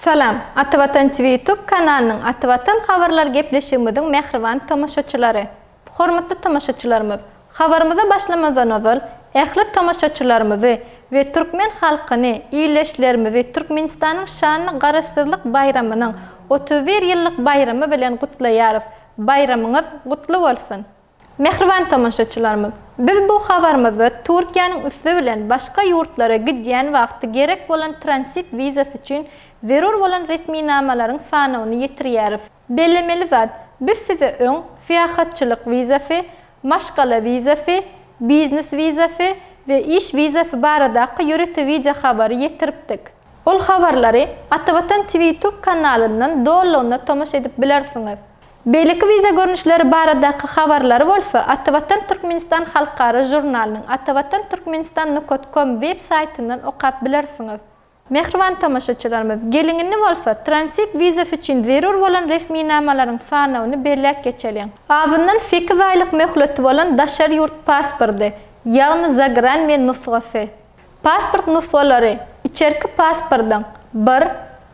Salam, Atavatan TV YouTube kanalynyň Atavatan habarlar gepleşigimiziň mähriban tomaşaçylary! Hormatly tomaşaçylarymyz, habarymyza başlamazdan ozal, ähli tomaşaçylarymyzy we türkmen halkyny, ildeşlerimizi Türkmenistanyň şanly Garaşsyzlyk baýramynyň 31 ýyllyk baýramy bilen gutlaýarys! Baýramyňyz gutly bolsun! Mähriban tomaşaçylarymyz, biz bu habarymyzda Türkiýäniň üsti bilen başga ýurtlara gidýän wagty gerek bolan transit wizasy üçin zerur bolan resminamalaryň sanawyny ýetirýäris. Bellemeli zat, biz size öň syýahatçylyk wizasy, maşgala wizasy, biznes wizasy we iş wizasy baradaky ýörite wideo habary ýetiripdik. Ol habarlary Atavatan TV YouTube kanalyndan dolulygyna tomaşa edip bilersiňiz. Beýleki wiza görnüşleri baradaky habarlary bolsa Atavatan Türkmenistan halkara žurnalynyň atavatan turkmenistan nukat kom web saýtyndan okap bilersiňiz. Mähriban tomaşaçylarymyz, geliň indi bolsa transit wizasy üçin zerur bolan resminamalaryň sanawyny belläp geçeliň. Azyndan sekiz aýlyk möhleti bolan daşary ýurt pasporty, ýagny zagran we nusgasy. Pasport nusgalary, içerki pasportyň bir,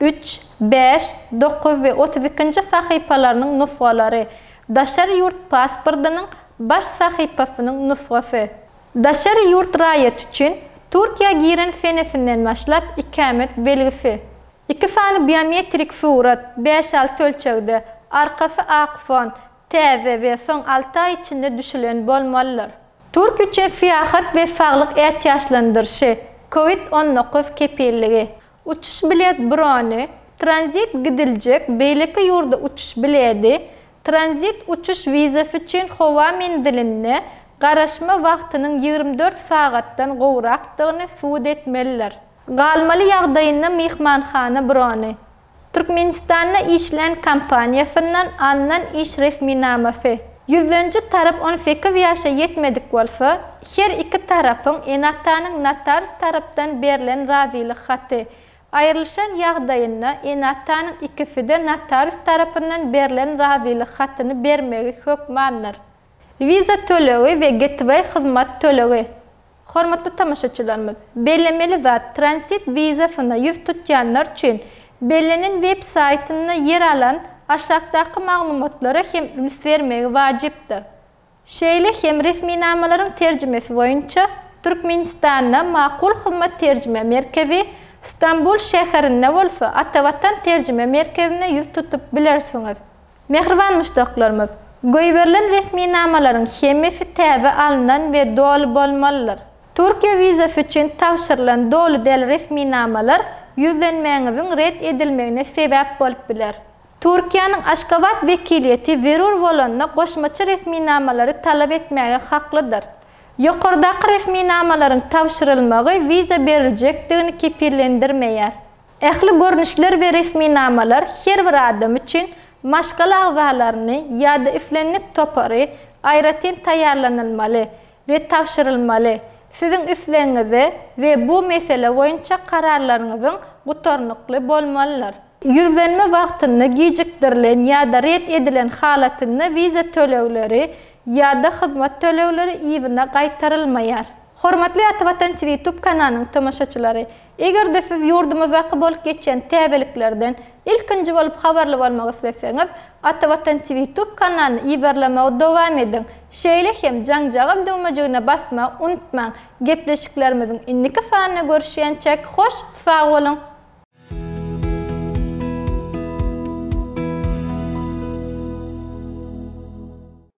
üç, bäş, dokuz we 32-nji sahypalarynyň nusgalary, daşary ýurt pasportynyň baş sahypasynyň nusgasy. Daşary ýurt raýaty üçin Türkiýä giren senesinden başlap ikamet belgisi. Iki sany biometrik surat, bäş-alty ölçegde, arkasy ak fon, täze we soň alty aý içinde düşülen bolmalydyr. Türk üçin syýahat we saglyk ätiýaçlandyryşy, Covid 19 kepilligi. Uçuş bilet brony, tranzit gidiljek beýleki ýurda uçuş biledi, tranzit uçuş wizasy üçin howa menzilinde garaşma wagtynyň 24 sagatdan gowrakdygyny subut etmelidir. Galmaly ýagdaýynda myhmanhana brony. Türkmenistanda işlän kompaniýasyndan alnan iş resminamasy. Ýüzlenji tarap 18 ýaşa ýetmedik bolsa, her iki tarapyň, ene-atanyň notarius tarapdan berlen razylyk haty, aýrylyşan ýagdaýynda ene-atanyň ikisi-de notarius tarapyndan berlen razylyk hatyny bermegi hökmandyr. Wiza tölegi we getway hyzmat tölegi. Hormatly tomaşaçylarymyz, bellemeli zat, transit wizasyna ýüz tutýanlar üçin bellenen web saýtynda ýer alan aşakdaky maglumatlara hem üns bermegi wajypdyr. Şeýle hem resminamalaryň terjimesi boýunça Türkmenistanda Makul Hyzmat terjime merkezi, Stambul şäherinde bolsa Atavatan terjime merkezine ýüz tutup bilersiňiz. Mähriban muşdaklarymyz! Goýberilen resminamalaryň hemmesi täze alnan we doly bolmalydyr. Türkiýe wizasy üçin tabşyrylan doly däl resminamalar ýüzlenmäňiziň ret edilmegine sebäp bolup biler. Türkiýäniň Aşgabat wekiliýeti zerur bolanda goşmaça resminamalary talap etmäge haklydyr. Ýokardaky resminamalaryň tabşyrylmagy wiza beriljekdigini kepillendirmeýär. Ähli görnüşler we resminamalar her bir adam üçin, maşgala agzalaryny ýa-da islendik topary, aýratyn taýýarlanylmaly we tabşyrylmaly, siziň islegiňize we bu mesele boýunça kararlaryňyzyň gutarnykly bolmalydyr. Ýüzlenme wagtynda gijikdirilen ýa-da ret edilen halatynda wiza tölegleri ýa-da hyzmat tölegleri yzyna gaýtarylmaýar. Hormatly Atavatan TV YouTube kanalynyň tomaşaçylary! Eger-de siz ýurdumyzdaky bolup geçýän täzeliklerden ilkinji bolup habarly bolmak isleseňiz, Atavatan TV YouTube kanalyny yzarlamagy dowam ediň. Şeýle hem jaňjagaz düwmejigine basmagy unutmaň. Gepleşiklerimiziň indiki sanynda görüşýänçäk hoş sag boluň!